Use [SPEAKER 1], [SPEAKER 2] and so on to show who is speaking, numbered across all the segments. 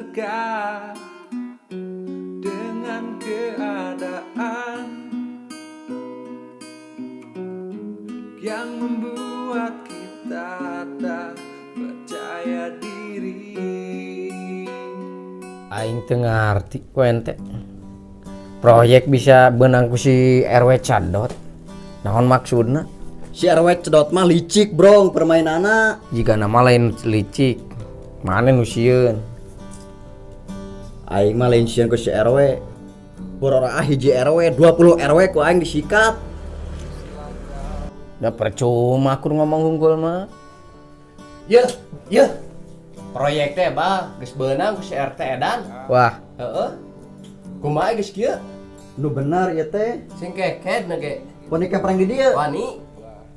[SPEAKER 1] Bosankah dengan keadaan yang membuat kita tak percaya diri?
[SPEAKER 2] Aing teu ngarti ku ente. Proyek bisa beunang ku si RW Cadot. Naon maksudna?
[SPEAKER 3] Si RW Cedot mah licik, brong, permainanna.
[SPEAKER 2] Jika nama lain licik, mana nu sieun?
[SPEAKER 3] Aing mah lain sieun ku si RW. Borora hiji RW, 20 RW ku aing disikat.
[SPEAKER 2] Da percuma aku ngomong hungkul mah.
[SPEAKER 4] Yeuh, yeuh. Proyek teh bah geus beunang ku si RT edan.
[SPEAKER 2] Wah,
[SPEAKER 4] Heeh. Kumaha geus kieu?
[SPEAKER 3] Nu bener ieu teh.
[SPEAKER 4] Sing keked na ge.
[SPEAKER 3] Wani perang di dieu.
[SPEAKER 4] Wani.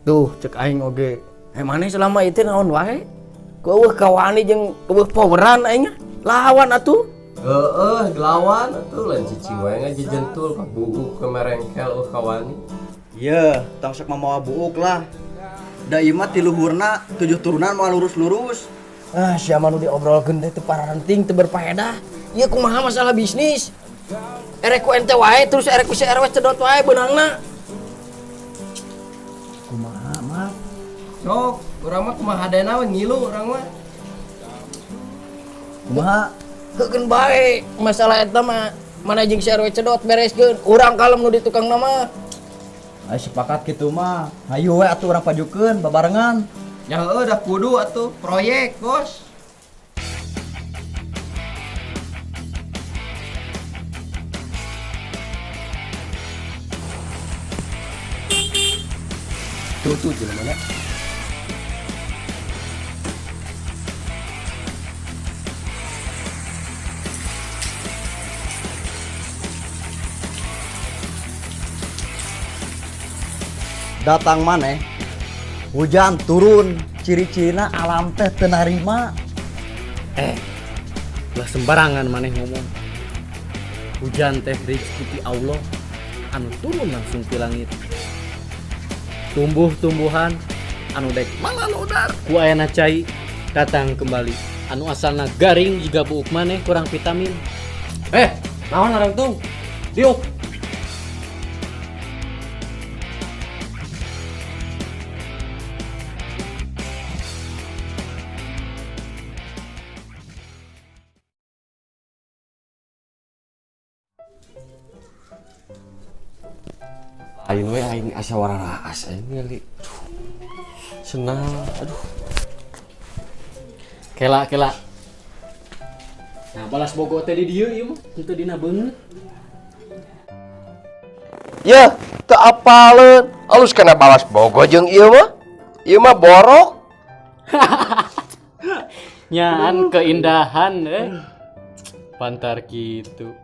[SPEAKER 2] Tuh cek aing oge. Maneh selama itu naon wae? Ku eueuh kawani jeung eueuh poweran aing lawan atuh.
[SPEAKER 4] Heeh, gelawan atuh lain cicing wae ngajejentul ka buuk ke merengkel eueuh kawani.
[SPEAKER 3] Yeuh, tong sok mamawa buuk lah. Da ieu mah ti luhurna 7 turunan moal lurus-lurus.
[SPEAKER 2] Ah, siapa nu diobrolkeun teh teu paranting teu berfaedah. Ieu kumaha masalah bisnis? Erek ku ente wae terus erek ku si RW Cedot wae beunangna.
[SPEAKER 3] Kumaha, Mak?
[SPEAKER 4] Sok, urang mah kumaha hadena we ngilu urang mah.
[SPEAKER 3] Kumaha?
[SPEAKER 2] Heukeun bae masalah eta mah mana jeung si RW Cedot bereskeun. Urang kalem nu di tukangna mah.
[SPEAKER 3] Ayo sepakat kitu mah. Hayu we atuh urang pajukeun babarengan.
[SPEAKER 4] Ya heueuh dah kudu atuh proyek, Bos.
[SPEAKER 2] Tuh tuh jelema mana?
[SPEAKER 3] Datang maneh hujan turun, ciri-cirina alam teh teu narima.
[SPEAKER 5] Ulah sembarangan maneh ngomong. Hujan teh rezeki ti Allah anu turun langsung ti langit. Tumbuh-tumbuhan anu dek malalodar ku ayana cai datang kembali. Anu asalna garing jiga buuk maneh kurang vitamin.
[SPEAKER 4] Naon arangtung? Diuk.
[SPEAKER 6] Aing we aing asa wararaas aing ngali. Aduh. Senang, aduh.
[SPEAKER 5] Kela kela. Nah, balas bogo teh di dieu ieu mah, henteu dina beungeut.
[SPEAKER 4] Yeuh, teu apaleun. Alus kana balas bogo jeung ieu mah. Ieu mah borok.
[SPEAKER 5] Nyaan keindahan Pantar kitu.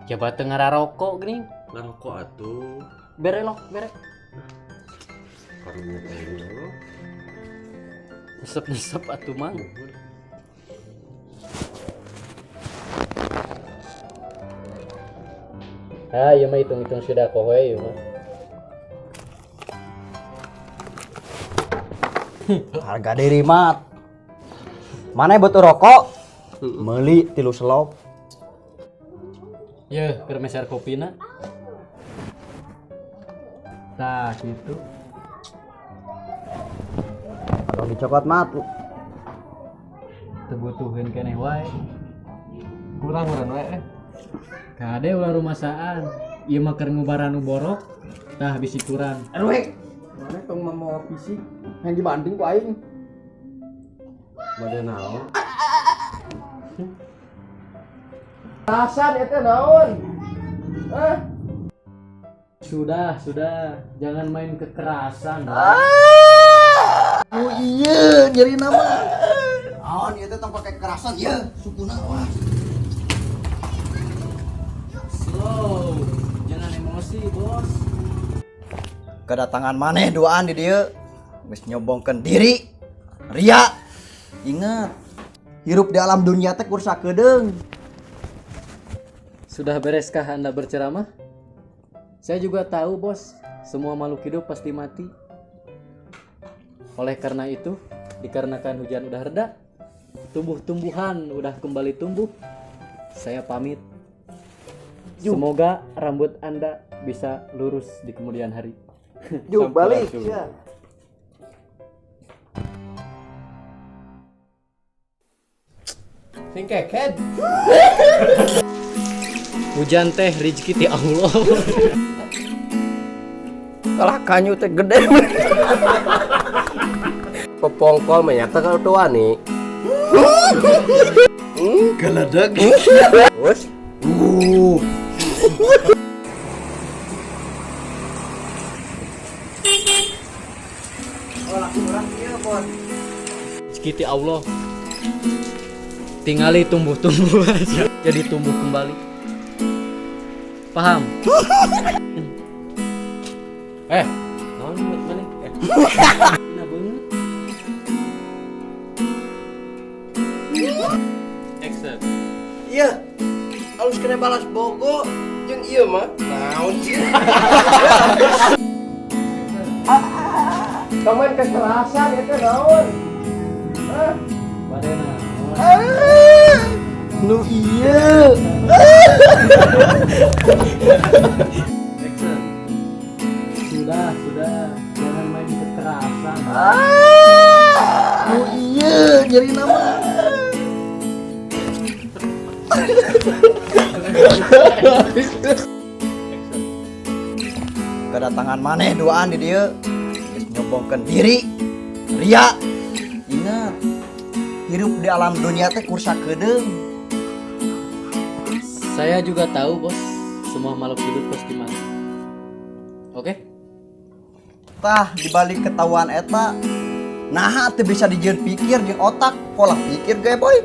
[SPEAKER 5] Coba teu ngararokok geuning.
[SPEAKER 6] Ngarokok atuh.
[SPEAKER 5] Bere lok, bere.
[SPEAKER 6] Karunya teh.
[SPEAKER 5] Nyesep-nyesep atuh mang. Ah, ieu mah hitung-hitung sudah kowe ieu mah.
[SPEAKER 3] Harga diri mat. Mana butuh rokok? Meuli 3 selop.
[SPEAKER 5] Yeuh, keur meser kopina. Tah, gitu.
[SPEAKER 3] Kalau dicokot mat.
[SPEAKER 5] Teu butuheun keneh wae.
[SPEAKER 4] Kurang urang wae.
[SPEAKER 5] Kade ulah rumasaan. Ieu mah keur ngubaran nu borok. Tah bisi kurang.
[SPEAKER 2] RW. Mana tong mamawa fisik yang dibanding ku aing.
[SPEAKER 6] Bade naon?
[SPEAKER 4] Rasan eta naon? Hah?
[SPEAKER 5] Sudah, sudah. Jangan main kekerasan.
[SPEAKER 3] Oh iya, nyeri nama. Naon ieu teh tong pake kekerasan ieu, sukuna wah.
[SPEAKER 5] Slow. Jangan emosi, Bos.
[SPEAKER 3] Kedatangan maneh duaan di dieu geus nyombongkeun diri. Ria. Ingat, hirup di alam dunia teh kur sakedeung.
[SPEAKER 5] Sudah bereskah Anda berceramah? Saya juga tahu, Bos, semua makhluk hidup pasti mati. Oleh karena itu, dikarenakan hujan udah reda, Tumbuh-tumbuhan udah kembali tumbuh. Saya pamit. Semoga rambut Anda bisa lurus di kemudian hari.
[SPEAKER 3] Ju, balik
[SPEAKER 6] Sampurasun.
[SPEAKER 3] sia.
[SPEAKER 4] Sing keket.
[SPEAKER 5] Hujan teh rezeki ti Allah.
[SPEAKER 2] Kalah kanyu teh gede.
[SPEAKER 4] Pepongkol mah nyata kalau tua nih.
[SPEAKER 3] Geledeg.
[SPEAKER 4] Terus
[SPEAKER 3] Oh, laki urang ieu, Bon.
[SPEAKER 5] Rezeki ti Allah. Tingali tumbuh-tumbuhan jadi tumbuh kembali. Paham?
[SPEAKER 6] Naon maneh?
[SPEAKER 5] Nah, beungeut.
[SPEAKER 6] Action.
[SPEAKER 4] Iya. Alus kena balas bogo jeung ieu mah. Naon sih? Teman kekerasan itu naon? Hah?
[SPEAKER 5] Bade naon?
[SPEAKER 3] Nu ieu.
[SPEAKER 6] Action.
[SPEAKER 5] Sudah, sudah. Jangan main kekerasan.
[SPEAKER 3] Nu ieu nyeri nama.
[SPEAKER 6] Action.
[SPEAKER 3] Kedatangan maneh duaan di dieu geus nyombongkeun diri, ria. Ingat, hirup di alam dunia teh kur sakedeung.
[SPEAKER 5] Saya juga tahu, Bos. Semua makhluk hidup pasti mati. Oke?
[SPEAKER 3] Tah dibalik ketahuan eta, nah teu bisa dijieun pikir jeung otak, pola pikir ge, boy.